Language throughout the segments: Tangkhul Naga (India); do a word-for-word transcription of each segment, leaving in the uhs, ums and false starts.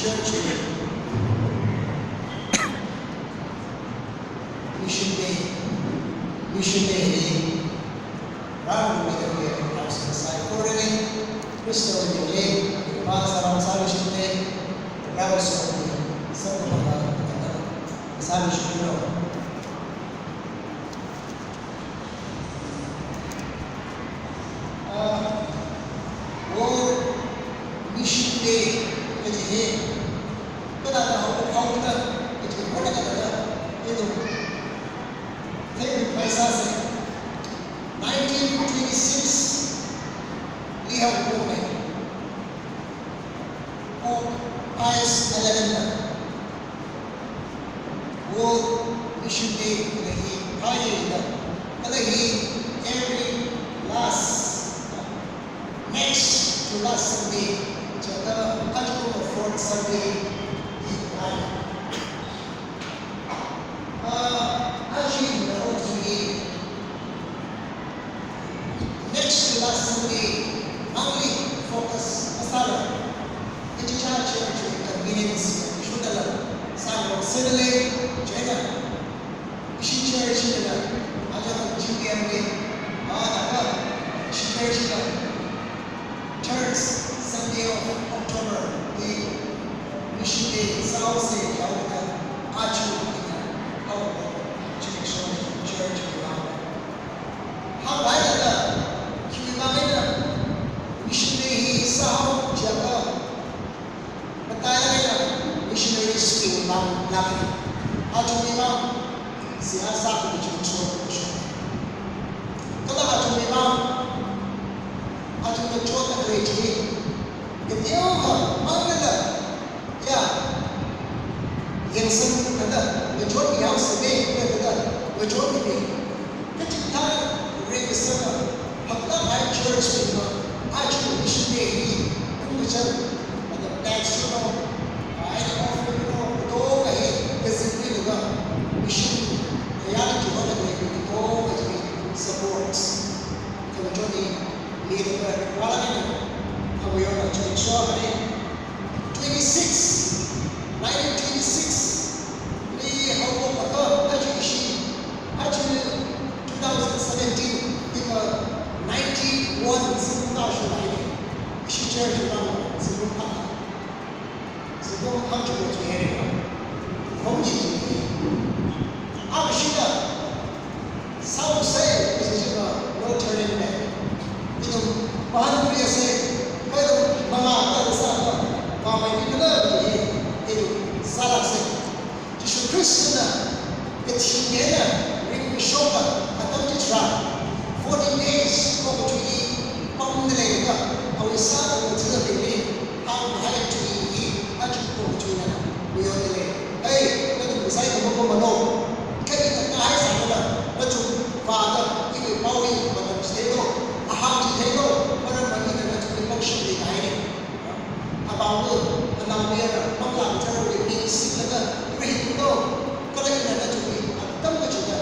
Mission Day, Mission Day hi rāngarum mida khalei program saikora hi Khristawui mingli, pa salam sāluishitda, rāngarum sāluishitda. Ah, World Mission Day kaji hi kathāda haophokta kaji hi kathāda, ithum theikhui sāsa. Nineteen twenty-six li haophokta. Pope Pius eleven na World Mission Day kala hi phāya da. Kala hi every last, next to last Sunday, chithāda ajakumwui fourth Sunday hi phāya. Ah, aja ina okathui next to last Sunday mangli focus masāla, ichicha church convenience shudala sāngarok sālala, chieina ishi church hina aja G P M li, ah, laga ishi church hina third Sunday of October li Mission Day sāhaosa jiakha, aja ina haophok church, church hina. Hāngkahai thāda, khiwuivang eina Mission Day hi sāhao jiakha, matailāk eina missionaries bing vang lāka. Athumwui vang seihā sākhui kaji chot kashok. Kala athumwui vang, athumna chotda khalei chi, kateokha manglala, ya, yangsangda, ngachonmihaosa da, da, da, ngachonmi. Kachikathā reikasanga, phaklāk kahai church bingna, aja Mission Day hi, ungkachang, ada tax no, tithe offering no, katonga hi, kazipmilaga, mission, ayar Jehovah na katonga hi support. Kala choni, leader, wala ni, awui eina choni shokani. Twenty-six, nineteen twenty-six li haophokta, aja ishi, aja two thousand seventeen, iva ninety-one zingkum tāshunghaira. Ishi church vang zingkum akha. Zingkum akha chungmeida haira. Home ji. Akashida, sāhaosa, ishi church va Rotarian Bank. Ithum mahān khuiasa, kha ithum mangā akha sāda, vāmei mi kala hi, ithum sālāksa. Jishu Khristana kathi eina ringkashoka atam chitharan, forty days okathui pamda leilaga, awui sāda ngathada leili, hāngkahai tui hi aja okathuina mayonda lei. Ei, nathum ngasai khamapamalo, kha ina kahai sālala, nathum vāda, iwui pao hi matam chitheilo, ahāng chitheilo, maram maningla nathumli pangshap leikahaina. Apam, anaomayara, manglā kathara, ringsilaga, ringlo, kala ina nathumli atam kachida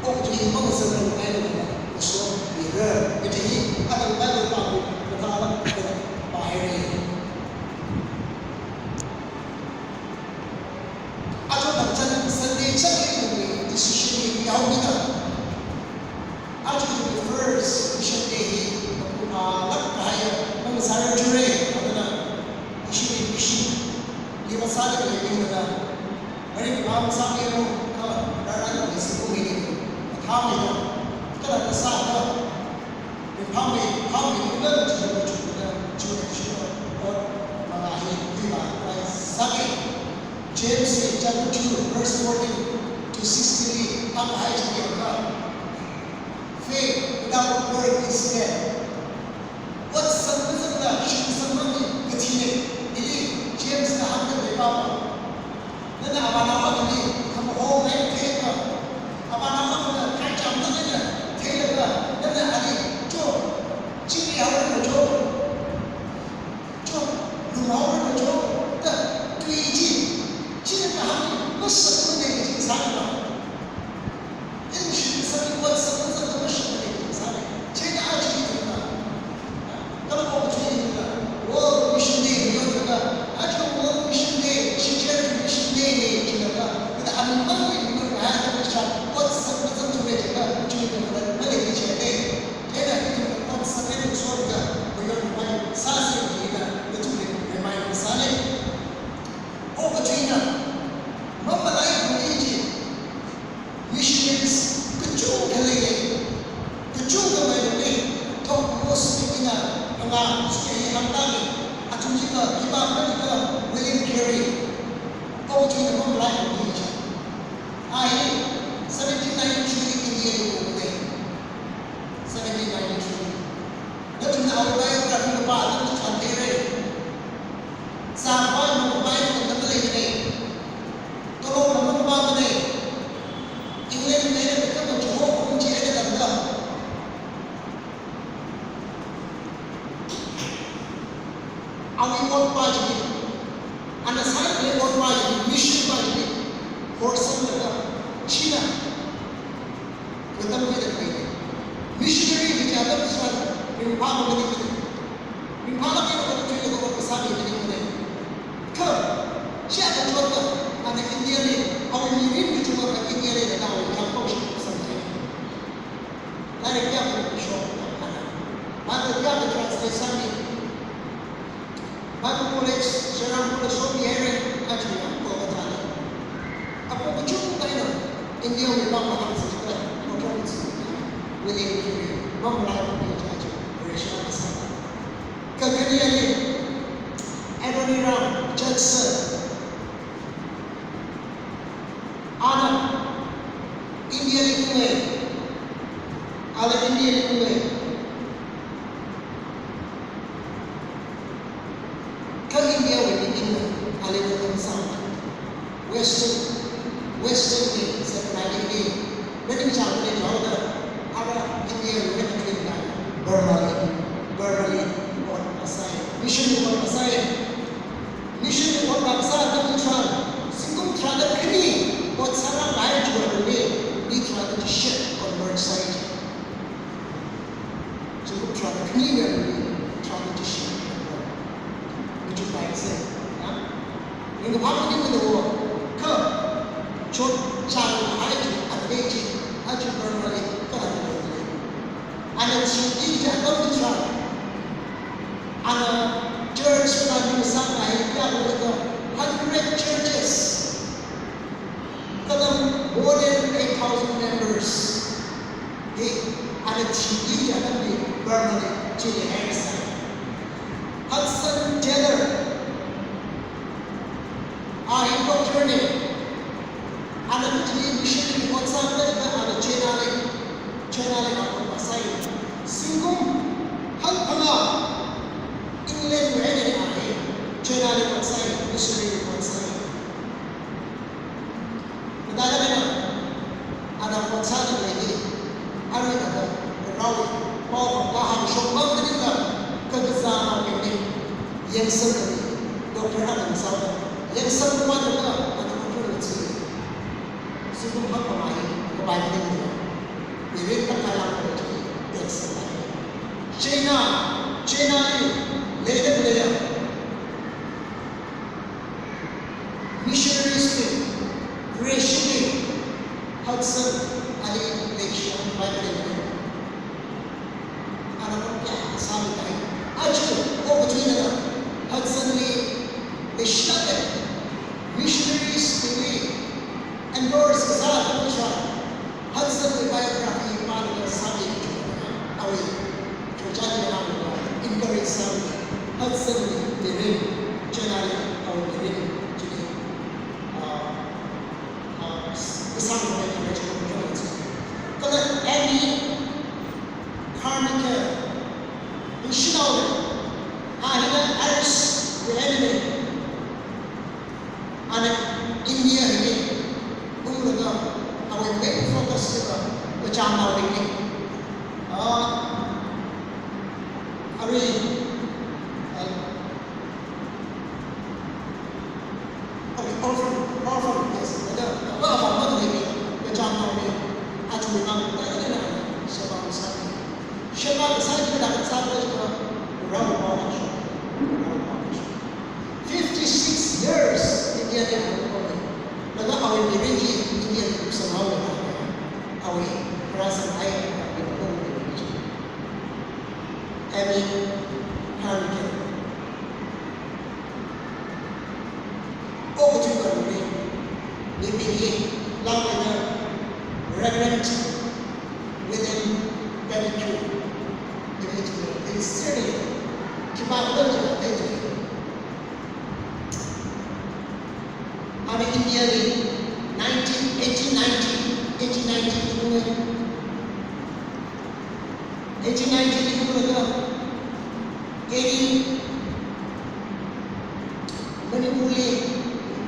okathui hi mangasakngai eina kashokmira, kaji hi, atam Bible pākhui kathāla, kala pāhaira. Aja thangchan Sunday chili ithumwui decision hi yaomida, aja ithumwui first Mission Day hi, ah, lāk kahai mang sāra jure, adana, ishi, ishi, iva sāda khalei bingna, mari pam sāmiro, kha, rara na misi kumini, thāmiro, kala kasā kha, Ringphāmei, phāmei, ringphāmei, chungda, chungda, chungda, ot mangā hi, khuivāsāki. James chapter two, verse fourteen to sixteen li, hāngkahai chi akha. Faith without work is dead. Ot sangkazangda, shim sangmang hi kathina, ili James na hāngda leipama. Nana avānao akhali khamaho ngai theiakha, avānao akhana thaicham ngai theiakha, nana ali, "Cho, chingri haoranu cho, cho, lumhaoranu cho," da tui chi, china kahāng masāmana kaji sāna. Ina shim sāki ot sāki sāki masāmana kaji sāna. Chieina aja ithumna Khipākhana William Carey, okathuina mamalailuiki kaji. A hi seventeen ninety-three li India li pokhaowa. Seventeen ninety-three. Nathumna awui biography kapā atam chitharan theira. Zākhavai makhavai atam maleimana. Tolopna makhavāmana. England li eina kathāda chihokhum chi eina tamda. Awui otpā chi, ana sākahai otpā chi, mission pā chi, horsanglaga, china, katamkhuida khalei. Missionary kaji atam chitharan, ringphā maningmana. Ringphālāk eina ot thuilaga ot kasā mi maningmana. Kha, chi akha chotda, ana India li, awui mirin kachungkha India li da awui kapo shi samphanga. Lairik kayākha shokda, Bible kayākha translate sāmi. Bible College, Serampore li shokmihaira, aja yangkha kathāda. Apong kachungkha eina India wui vang mahāngsa chida, Doctor William Carey, mamalailuiki kaji, Vareshi kasā. Kakhane ali, Adoniram Judson. Ana India li unga, ala India li unga. Kha India wui mi unga, ali unga sāma. Western, Western li, Saturday li, wedding chapel li jaoda, ara India wui wedding chapel li, Burma li, Burma li, ot masāya. Mission ot masāya. Mission ot kasā atam chitharan, zingkum tharāda khani ot sārākahai chiwui alungli, mi tharāda chishat convert sāi. Zingkum tharāda khani wui alungli, tharāda chishat convert. Machukkahai sā, ya? Ringkaphā maningmana, kha chotchānghai chi athei chi, aja Burma li, kala India li. Ana chili kaji atam chitharan, ana church planting sākahai kayākha hundred churches. Kala more than eight thousand members. Hi, ana chili kaji atamli Burma li chili haisai. Hudson Taylor, a hi doctor na. Ana chili missionary ot sāda ana China li, China li ot masāi. Zingkum hangphangā England wui eina a hi China li ot sāi, missionary ot sāi. Kha thāda eina, ana ot sāda khalei hi, arui thāda, rawi, pao khangla hāngshok mang maningla, kakazā naobingli, yangsang kali, doctor ana sāda, yangsang khavai thāda, ana doctor na chi. Zingkum hangphangā hi, kapai maningla. Mirin tangkhai lāngda chi, text sāda. China, China li, leida khaleiya. Missionaries li, Vareshi li, Hudson ali leishiya Bible li. Ana ot kayākha sāmidai. Aja, okathuina Hudson li leishida, missionaries li endorse kasā atam chitharan, Hudson wui biography pālaga sāmi, awui, church li hānglaga encourage sāmi, Hudson wui mirin, China li awui mirin, chili, ah, ah, kasāngwui encourage sāmi. Kala Annie Carmichael, hi shanao, a hina Irish wui eina. Ana India hili unglaga, awui main focus hiva kachāngnaobingli. Ah, arui, ah, okay, orphan, orphan, yes, thāda, ava avā maleimi, kachāngnaobing, aja mi mang, thāda ina, seba masāmi. Seba kasā chi thāda kasā chi, rao pao kasho, rao pao kasho. Fifty-six years India li unghaowa. Laga awui mirin chi India li kupsanghaowa. Awui, pharāsanghai, Annie Carmichael. Okathui khareli, mibing hi, langmeida Reverend William Pettigrew, the, the, the Syrian, khipākhala chi, the, the, Eighteen ninety, eighteen ninety li unghaira. Eighteen ninety li unglaga, eighteen Manipurli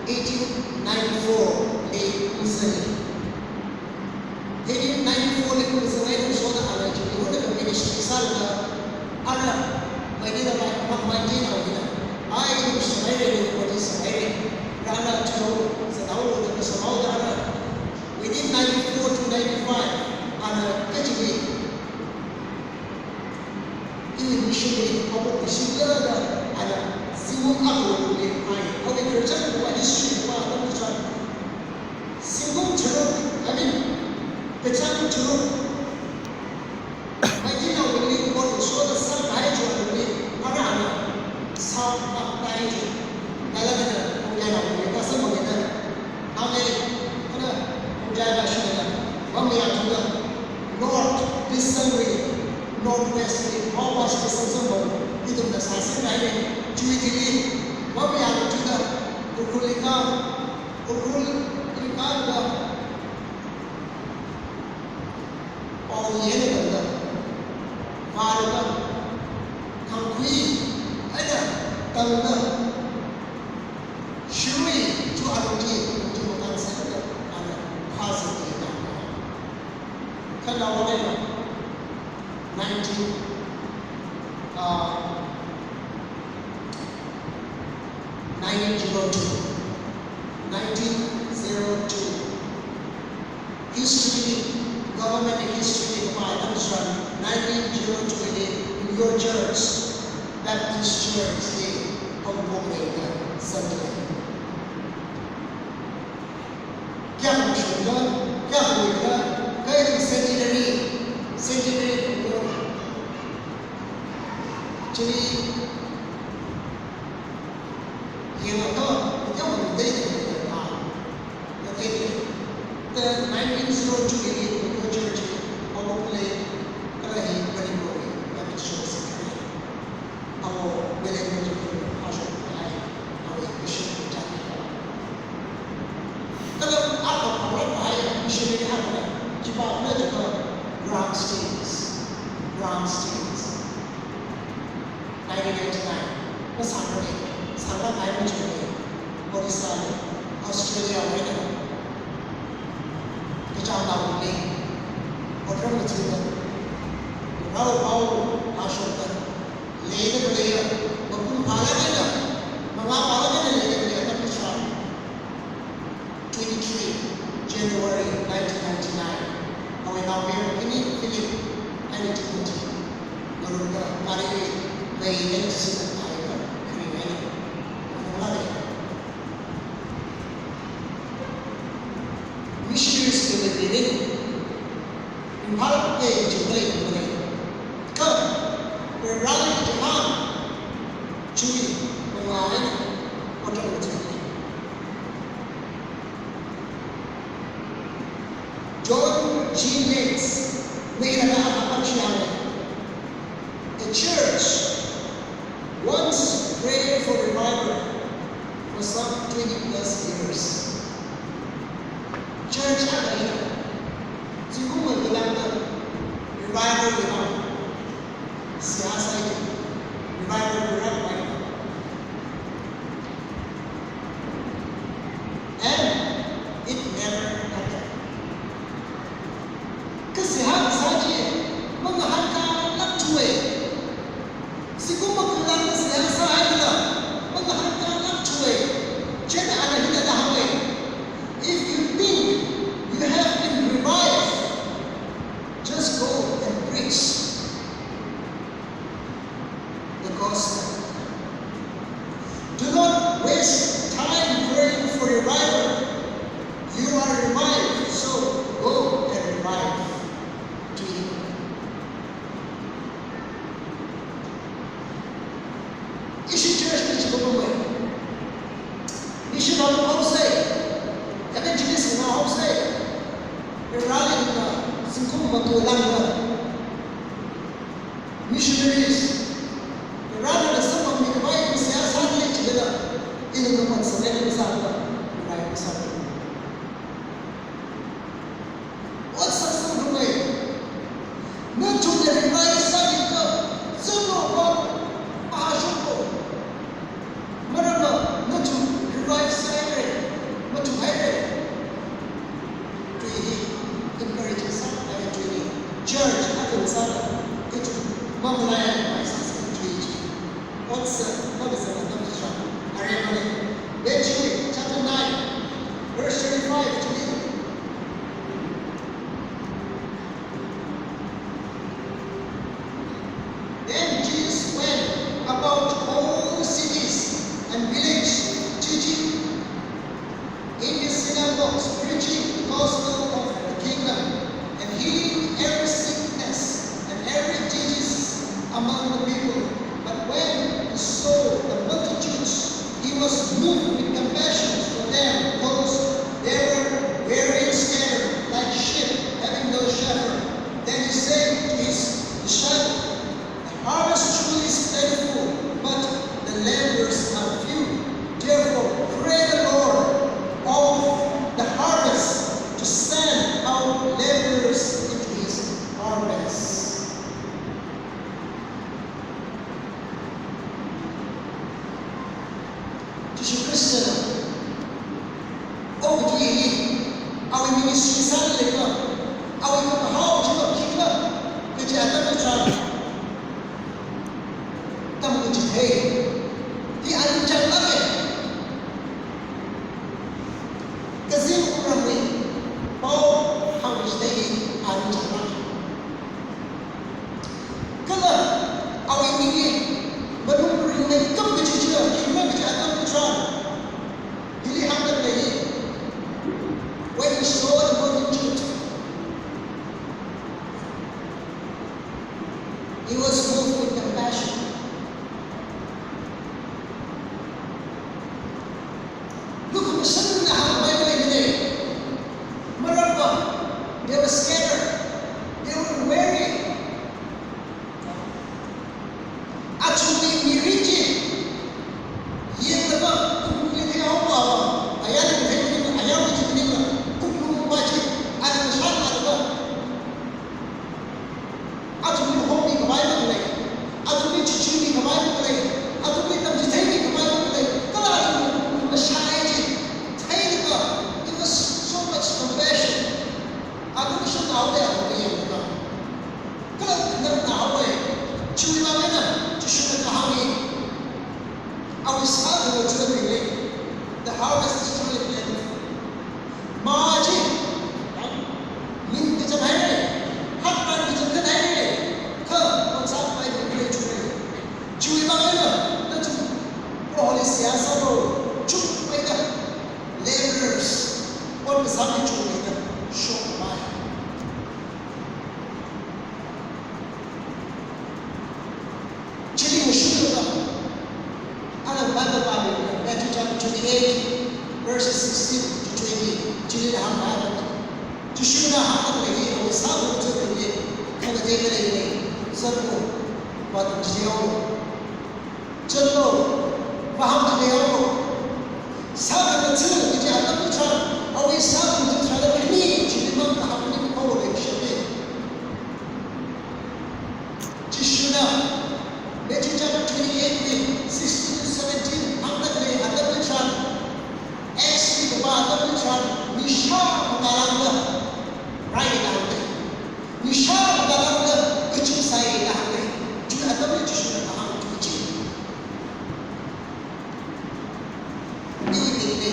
eighteen ninety-four li ungzanga. Eighteen ninety-four li ungzanga, ungzangda ana chili hoda ministry sālaga, ana Meitei da mai, ma Meitei naobingna, ai, ithum sāngaira, ithum sāngaira. Rāna chilo, sānao, sānao da ana. Within ninety-four to ninety-five, ana kachili, iwui missionary, Apo Kuishila da, ana zingkum akha wui ai, awui Christian kuwa history kuwa, ana kuchang. Zingkum tharuk, I mean, kachang tharuk. Meiteinaobingli court shoda sākahai chi athumli, ara ana sākahai chi. Kala kala Khongjai naobingli kasā mangena. Nang e, ana Khongjai na shina, mamayāthuda, North, Eastern li, North West li, North West li samsam bang, ithumna sāsanghaira, chiwui thili, mamayāthuda, Ukhrulli ka, Ukhrulli ka da, Pao yangda tangda, vālaga, khangkhui eina tangda, shirui chu alungli, alungli makānsangda, ana phāzangda tangda. Kala wale na, nineteen, uh, nineteen zero two, nineteen zero two. History, government history li kapā atam tharan, nineteen zero two li New York Church, Baptist Church li Hong Kong li na sāda lei. Kayā mashunga, kayā huiga, kayā centenary, centenary Hong Kong. Chili yangakha, yangakha dai dai dai dai. Laga, the nineteen zero two li Hong Kong Church, Hong Kong li, kala hi Manipur li, Baptist Church sākahai. Awo, William Benjamin, Pastor Pai, awo, Bishop Jan. Kala, awo, awo, Pai, missionary awo, chipa, kala, chipa, Graham Staines, Graham Staines. Nineteen ninety-nine, masāngra, sāngra kai machukra, Odisha li, Australia wui eina, kachāng naobingli, otram machukra, rao pao, ashokta, leida leiya, mapung phalāk eina, mangā phalāk eina leida leiya, atam tharan. Twenty-three January nineteen ninety-nine, awui naomayara khani Philip eina Timothy, ngarumda Mary wui eina sāda khaleiya, kharing eina, ngarumda lei. Missionaries wui mirin, Imphal wui chili khalei, khalei. Kha, Vareli Japan, chui, mangā eina, otram chili. John G. Yates, nana na hapam shi hānga. A church once prayed for revival for some twenty plus years. Church akha hina, zingkum makalāngda revival hina. Seihā sāi, revival program pai. And it never happened. Kha seihā kasā chi, mangahānkalāk thuwa. Zingkum makalāngda seihā sāhaida, mangahānkalāk thuwa. Chieina ana hithāda hānga. If you think you have been revived, just go and preach the gospel. Do not waste time praying for revival. You are revived, so go and revive. Ishi church li chikapamwui, mission haosai, evangelist haosai, rally na zingkum makalāngda, missionaries, rally na samphangmi khavai seihā sāda lei chilala, ina kaman sāda lei sāda, rally sāda. Nathumna revive sāki kha, zanglo va, mahashoklo. Maramva nathum revive sāhaira, mathumhaira. Tui hi encourage sāngai tui hi. Church akhana sāda, ithum mamalaiya mai sāsa tui chi. Otsak mavāzang atam chitharan. Aremane. Matthew chapter nine, verse thirty-five chili. Then Jesus went about all the cities and villages, teaching in the synagogues, preaching the gospel of the kingdom, and healing every sickness and every disease among the people. But when he saw the multitudes, he was moved with compassion for them, because they were weary and scattered, like sheep having no shepherd. Then he said to his disciples, "The harvest truly is plentiful, but the laborers are few. Therefore, pray the Lord of the harvest to send out laborers into his harvest." Jishu Khristana okathui hi, awui ministry sāda leiakha, awui kapahao chi va khikhala kaji atam chitharan, tamkachithei hi aning changlāka. Kazing wungramwui pao hāngchithei hi aning changlāka. Kala awui ning hi malung ringmeikap kaji chi, khikhala kaji atam chitharan, hili hāngda lei. When he saw the multitude, he was moved with compassion. Lukhamashanna hāngkhavai maleimana. Maramva, they were scattered. They were weary. Athumwui mirin chi yanglaga, wuklungli theihaowa, ayarli thei maningla, ayarli chi maningla, wuklungva chi, athum shānlaga, athumli hokmikhavai makhalei, athumli chichuimikhavai makhalei, athumli tamchitheimikhavai makhalei, kala athumwui mashai chi theilaga, it was so much compassion. Athum shānhaowa, athumli yanglaga. Kala nganāhaowa, chiwui vang eina Jishuna kahāng hi, awui sākhangatha̱ ringli, the harvest is truly plentiful. Mā chi, ning kachang haira, hatran kachang khan haira, kha ot sākhavai mi khalei chungra. Chiwui vang eina nathum Proholi seihā sālu, chungmeida laborers, ot kasā mi chungmeida shokngai. Chili mashunglaga, ana Bible pāmi, Matthew chapter twenty-eight, verses sixteen to twenty. Chili hāngkahai, Jishuna hāngkahai hi, awui sākhangatha̱ ringli khangatei maleimana. Zatlu, vātamchitheilo. Zatlu, vāhāngchitheilo. Sākhangatha̱ kaji atam chitharan, awui sākhangatha̱ tharan khani chili mang kahāng ni ko le shete. Jishuna, Matthew chapter twenty-eight wui sixteen to seventeen, hāngda lei atam chitharan, Acts li kapā atam chitharan, mi shākha ngalāngda, rai ngalāngda, mi shākha ngalāngda, kachuk sāi ngalāngda, chi atam Jishuna kahāng chi. Iwui ningli,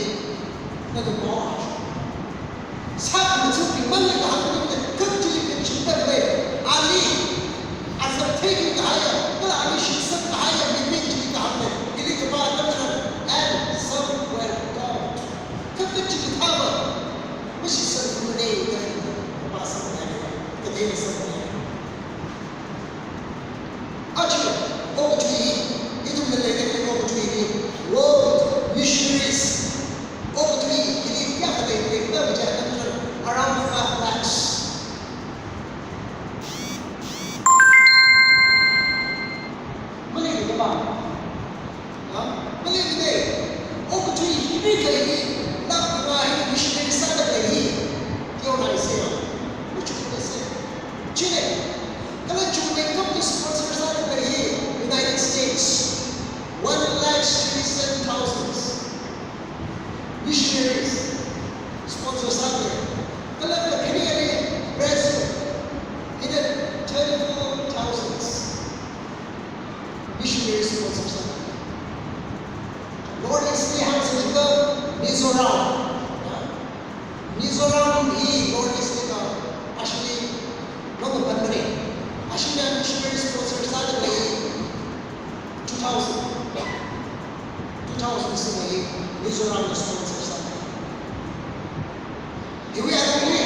Kala chungmeikapta sponsor sāda khalei United States, one lakh sixty-seven thousand missionaries sponsor sāda khalei. Kala kakhaneli Brazil, hina thirty-four thousand missionaries sponsor sāda khalei. North East li hāngsa chiakha Mizoram. Mizoram hi North East li ka, actually, makapan mana. Ashina missionary sponsor sāda khalei two thousand. Two thousand sāda khalei Mizoram sponsor sāda khalei. Iwui atamli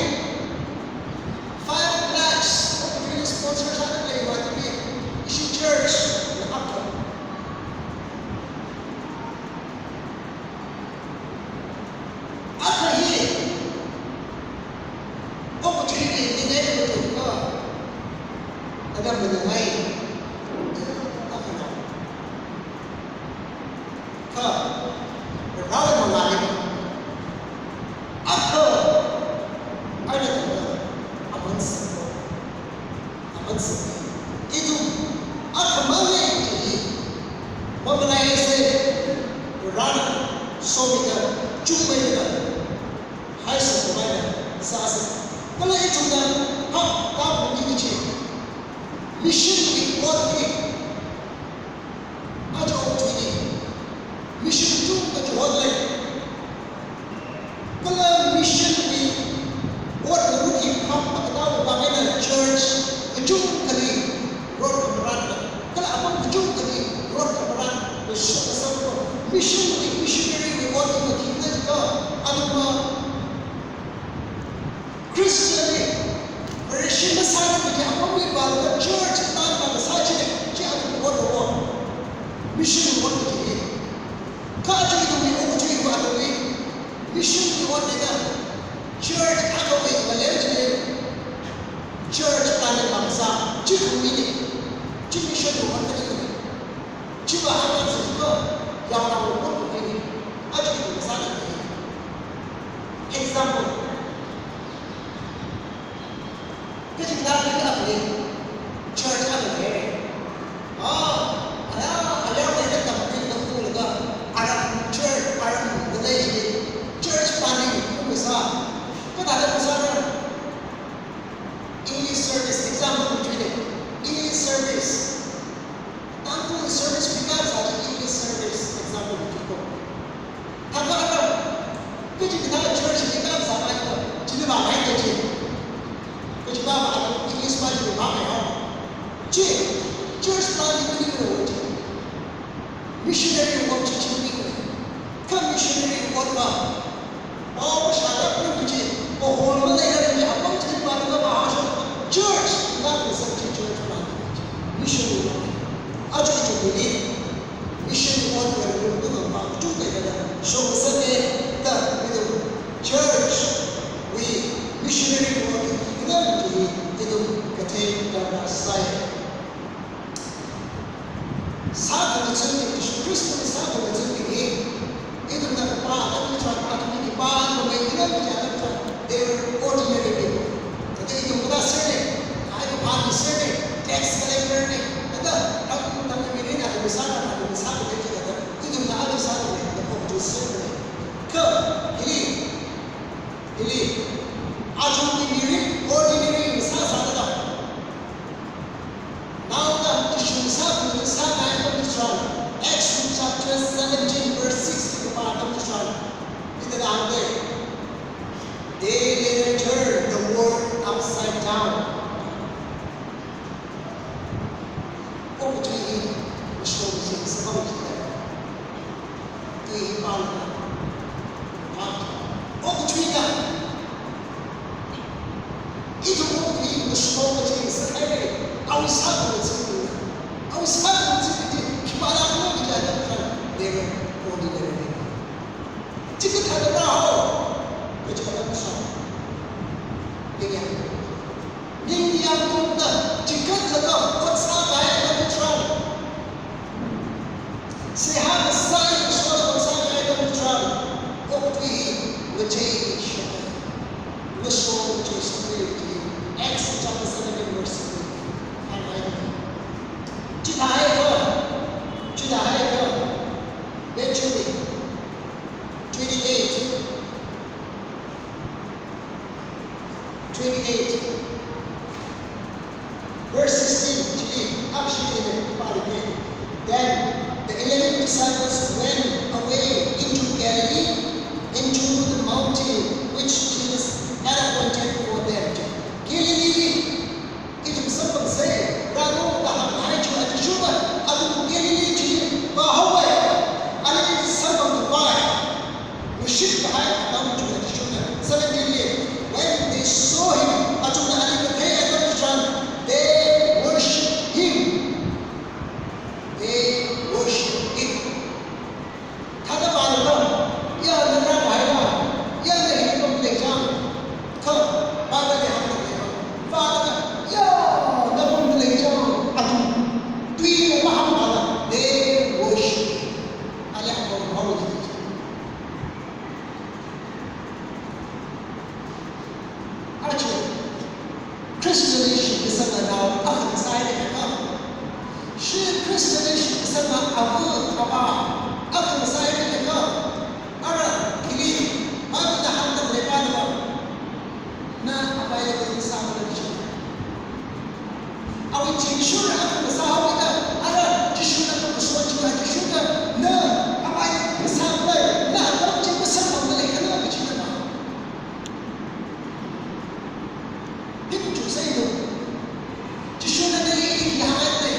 five lakhs of sponsor sāda khalei iwui atamli ishi church na akha. Akha hi, okathuili ningai katonga, atam manangai, akhana. Kha, rāda mangāli. Akha, aina tangda, aman sāko. Aman sāko. Ithum, akhamang eina chi, mamalai se, rāna, somida, chungmeida, haisa kumaina, sāsa. Kala ithumna, hap, ta bumi chi. Mission wui ot hi. Aja okathuili mission chungda chihotli. Kala mission wui ot nawui kham makatao vang eina church kachungkhali rot kamaran. Kala apam kachungkhali rot kamaran. Mission wui missionary wui ot hi mathingna chiakha, athumva Christian li, Christian masāna kaji apam mibingna church plant masā chili, chi athum ot ot. Mission ot kaji. Kha aja ithumwui okathui va athumwui mission ot eina, church akhawui ngalei chili, church plant masā, chi khuini, chi mission ot kaji. Chiva hāngda zingko, yaonao ot kaji, aja ithum masāna kaji. Example. Kachikathā kali church akha lei. Ah, aya, aya leida tamkhui tamkhuilaga, aram church, aram ngalei chili, church planting masā. Kathāda masāra? English service, example, English service. Tangkhul service wui kasā chi English service example wui ko. Thākha atam, kachikathā church li kasā mai ko, chili vāmei ko chi. Kachi ba ba atam English ba chili vāmei ho. Chi, church ba li kuli kuli chi. Missionary work chi chi kuli kuli. Kha missionary work ba. Pao shāda khuichi, pao hall maleila khuichi, apam chili pāda mavāsho, church, na khuisang chi church plant. Mission work. Aja ithumli, mission work wui rum rum pa, chungda da, shokngasakda, ithum church wui missionary work, ithum kathei darkar sai. Sākhangatha̱bing, Jishu Khristana sākhangatha̱bing hi, ithumna kapā atam tharan, athumli khipākhamei ithum kaja atam tharan, they were ordinary people. Thāda ithum kathā serne, ai kapā mi serne, tax collector ne, thāda atam tharan mirin athum sākhangatha̱bing, athum sākhangatha̱bing thāda, ithumna athum sākhangatha̱bing, thāda pok tu serne. Kha, hili, hili, athumwui mirin ordinary sāsāda. Naoda Jishu sākhangatha̱bing sākahai atam tharan, Acts chapter seventeen verse six li kapā atam tharan, hithāda hānga, "They later turned the world upside down." Okathui hi, mashong chi, sabang chi. Tui hi pāng. Pāng. Okathuina. Ithum okathui mashong chi sākahai. Awui sākhangatha̱bing. Awui sākhangatha̱bing chi, khipāla kano kaja atam tharan, they were ordinary people. Chikathāda rāhao. Kaja atam tharan. Ningyāng. Ningyāng tungda, chikatlaga, ot sākahai atam tharan. Seihā kasā eina soda ot sākahai atam tharan, okathui hi ngachei shokahai. Then the eleven disciples went away into Galilee, into the mountain which Jesus had appointed for them. Galilee, ithum samphangsa, rālu da hānghai chi athishurda, athum Galilee chi vāhaowa, ali samphang khavai, ngashit kahai atam chi athishurda. Seventeen li, when they saw him, athumna ali kathei atam chitharan, they worshipped him. They worshipped him. Thāda vālaga, ya na rāhaira, ya na hi pamda lei chang, kha, vāda lei hāngda lei, vālaga, ya na pamda lei chang, athum, tuina mahāngvāla, they worshipped him. Ali apam haowa. Aja, Christian-li shitsanga nao akha sāhaida kha. Shi Christian-li shitsanga ava, ava akha sāhaida kha. Ara, hili, matuida hāngda leipana. Na avai sāmana chi. Awui chingshura akha sāhaoda, ara, Jishuna kaso chi athishurda, na avai sāmana, na atam chi masamphangda lei khala kachina ma. Hithāda chuksa inu. Jishuna nali ili khi hānghaida lei.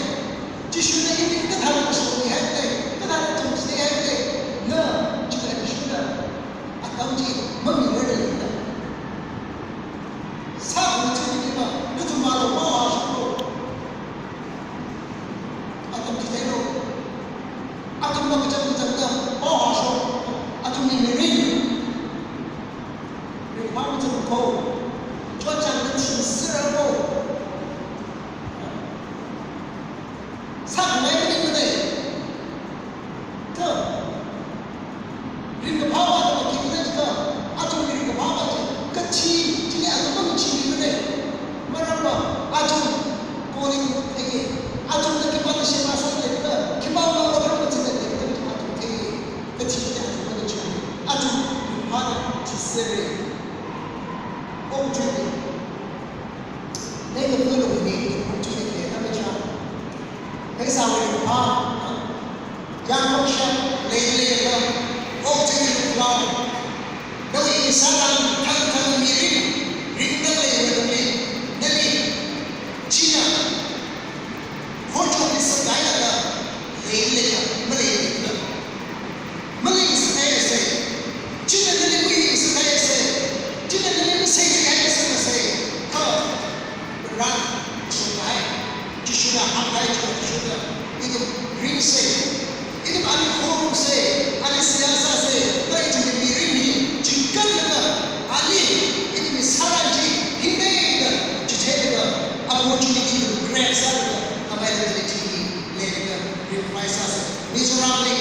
Jishuna ili kathāda kasomihaida lei. Kathāda chungchitheihaida lei. Na, chila Jishuna atam chi mamirarda leida. Sākhangai chi nima, nathum malo, pao hāshoklu. Atam chi theilo. Athum makachang kachangda pao hāshok. Athumli mirin. Ringphā machangkho. Chotchāngda thingsera kho. Sākhangai maningmana. Kha, ringkaphā vāda khi khala jiakha, athumwui ringkaphā vā chi, kathi, chili athum mangachimana. Maramva, athum, calling theiya. Athumna khipāna sheba sāda leikhala, khipāna order mazatda leikhala, athum theiya. Kathi chi athum mangachimana. Athum, ringphāna thisera. Okathuili. Ningkapulu ni, okathuili khikha macha. Khaisāwui ringphā, yangkhoksha, leileilaga, okathuili khuilu. Nawui sāran thangthang mirin, ringda leiwui lungli, nali, china, horchokli sākahailaga, leileilaga, maleilaga. Maling sākahai sāsa. China nali maling sākahai sāsa. China nali masei sākahai sāsa. Kha, ran, sākahai. Jishuna hānghai chi athishurda. Ithum ringsa. Ithum ali khorumsa. Ali seihā sāsa. Kha ithumwui mirin hi chikatlaga, ali, ithumwui sāran chi hingda, chitheilaga, opportunity grab sālaga, availability leilaga, ringphā sāsa. Mizoramli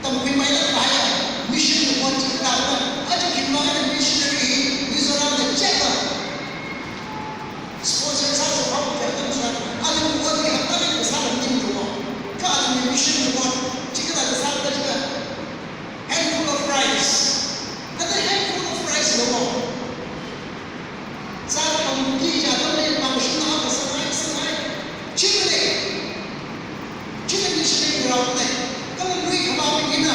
tamkhuipailāk kahai mission report chi kathāna, aja khipāna missionary Mizoramli cheka. Sponsor sāsa pao kayā tamsā, athumwui ot hi hapta khani sāda maningmana. Kha athumwui mission report chi kathāda sāda jiakha, handful of rice. Kha handful of rice lo. Sāda pamki ja tamle pamshungna akha sāngai, sāngai. Chimane. China missionary ground ne. Kala lui khavābing hina,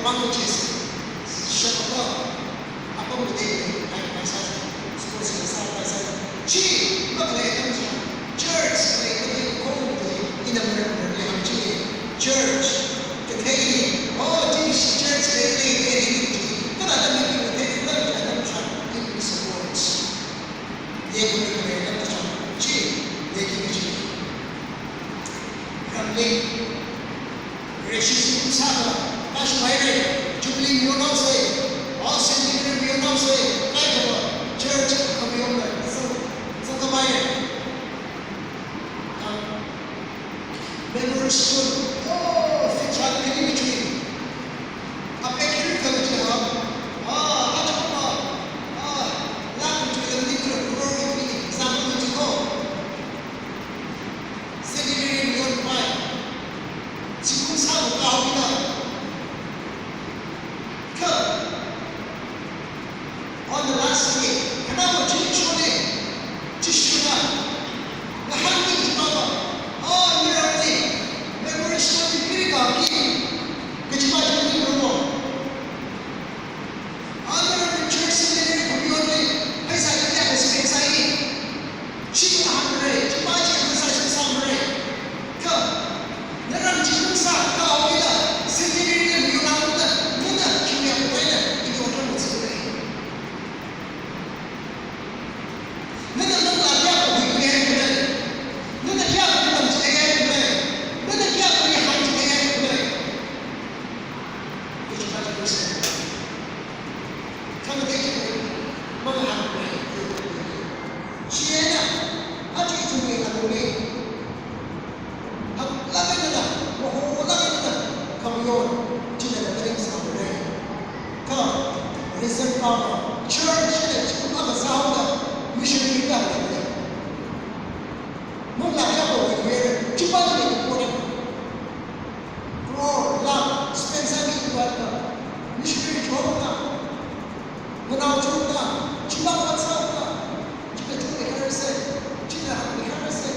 Pang chi shakapa, apam de, ai, ai, sa, suppose sa, sa, sa. Chi, makhalei atam china, church lei, lei, kong de, ina maram, maram, lei, ham chi, church, kathei, oh, chi, church lei, lei, lei, lei, chi, kala atam chi, kathei, atam chi, atam china, in support. Ye, khalei atam china, chi, lei, ki, chi. Ramli, Vareshi zingkum sāda, kashmai re, Jubilee mayonhaosei, o Centenary mayonhaosei, kaikhava, church khamayonla, zang, zangkhavai re. Kha, memory stone, oh, fitra kali kachui. Apekir kali chi ha, ah, achuma, ah, lakh kachui lam litra, crore kachui, zang kachui ko. Centenary mayon pai. Zingkum sāda kahaoda. Kha, on the last day, khanāva chi shone, chi shona. Ngahānki chi pāva. Oh, mirarli, memory stone kiri kahaoki. Kachi pā chi ni romo. Honorary church secretary community, pheisā kayākha spend sāi. Chi hāngre, chi pā chi pheisā chi sāmre. Kha, naram chi nung sā, kahaowuila, secretary ni yonhaoda, nana, chi mi apoina, ini order mutsi re. Nana nung la kayākha hui kayākha. Nana kayākha tamchi kayākha. Nana kayākha hāngchi kayākha. Church missionary ka Crore, lakh, spend sāki khavai ka. Missionary chungda, nganao chungda, chingda vāsāda, china chungda kharase, china hāngda kharase.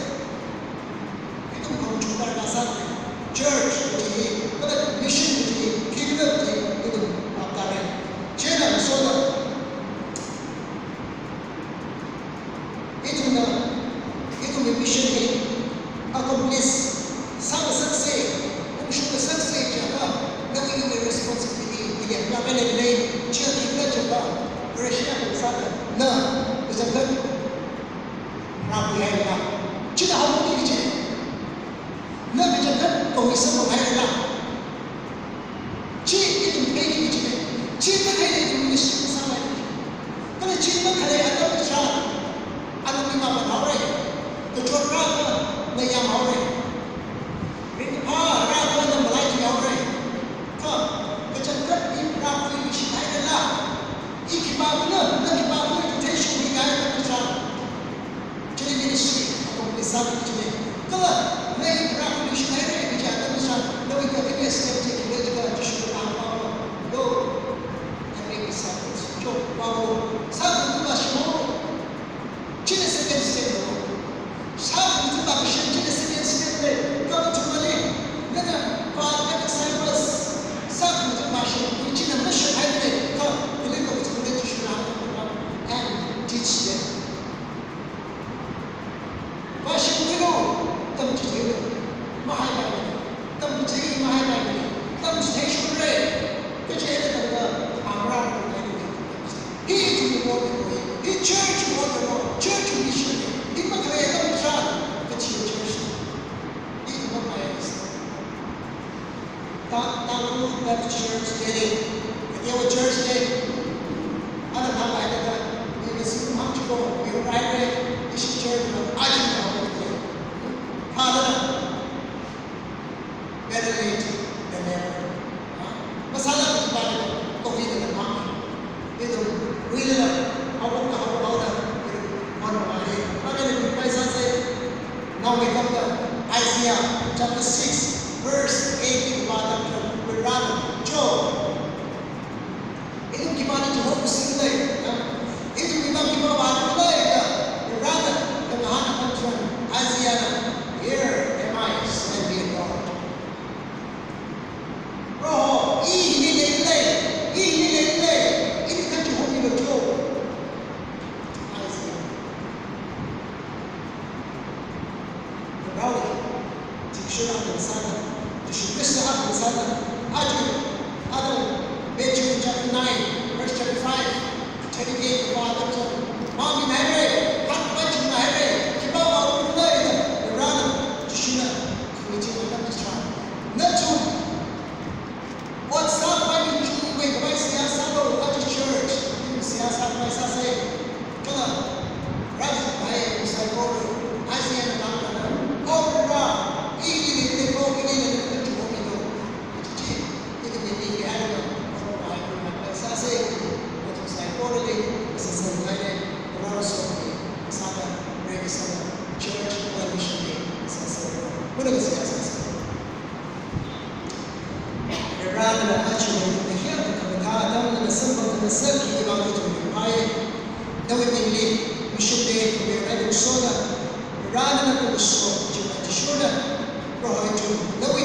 Ithum khamachuk darkar sāi. Church kaji, kala mission kaji, kingdom kaji, ithum aptare. Chieina soda. Ithumna, ithumwui mission hi accomplish sāngasakse, ungshungngasakse jiakha, nawui iwui responsibility hi leilāk eina lei, chiya khikhala jiakha, Russia kasāda, na, kachangkhat, rākhuihaira. China haoki kaji. Na kachangkhat kahui samphanghaira. Chi ithum theiki kajine. Chi matheili ithum ministry sāngai. Kala chi makhalei atam china, anami mapān haore. Kachot rākha na yāmhaore. Ringkaphā rākha na malai thuihaore. Kha, kachangkhat i rākhuiluishit hairala. I khipākhana, na khipākhana theishokngai atam china. Chili ministry accomplish sāki kajine. Kala, na i rākhuiluishit haire kaji atam china, nawui kakhanea step chi khikhala jiakha Jishu kahāng pao. Go and make disciples. Cho, pao. Sākhuilu vāshimo. China second step lo. Sākhuilu vākashan china second step le. Kha kathumali, nana vā disciples. Sākhuilu vākashan china mission haile. Kha, kali kathumali Jishuna hāngkahai, and teach them. Vāshungmilu, tamchitheilu, mahaipaimana, tamchithei mahaipaimana, tamchitheishungre, kachi eina tangda, amra, hi ithumwui role, hi church role, church mission, hi makhalei atam china, kachi church, hi ithum makhalei. Ta, Tangkhul Baptist Church lei, kateowa church lei. Ana hānghaida, mi masi hāngchiko, mi rai re, ishi church na, aji na hānghaida. Hānghaida, better late than never. Ha? Masāla kachipāli, kahuida na hāng. Ithum, huilala, haophok kahao haoda, ithum, hono mali. Makhalei ithum paisāse, naomeikapta, Isaiah chapter six, verse eight, ithum vāda, Varena, cho. Ithum khipāna Jehovah singda lei, ha? Ithum khipā khipā vāda lei da, Varena, kahāng atam china, Isaiahna, "Here am I, send me, Lord." Proho, i hili lei, Rao, Jishu akha sāda, Jishu Khrista akha sāda, aja, aja, Matthew chapter nine, verse thirty-five, thirty-eight, pa atam sā, mangminaihaira, hāngkachinghaira, khipāva ungnaida, Varena, Jishuna, khamiching atam sā. Nathum, ot sākhavai mi chungmeikhavai seihā sālu, aja church, ithum seihā sākhavai sāsa. Kala, rāzangkahai saikora, Isaiahna hāngkahai, O Vare, ili ningli ko, ili ningli ko, chungmeimilo. Chichi, ili ningli ko haira, ko haira, ko sāsa, ko saikorali, sāsanghaira, Vare somi, sāda, rei sāda, church, plantation li, sāsa, kuna seihā sāsa. Varena aja ningli hi khamathā atam nana samphang ngasakki vang ithum ringphai. Nawui mingli, Mission Day, khamirai lungsona, Varena nakuso, Jishuna, Proho ithum, nawui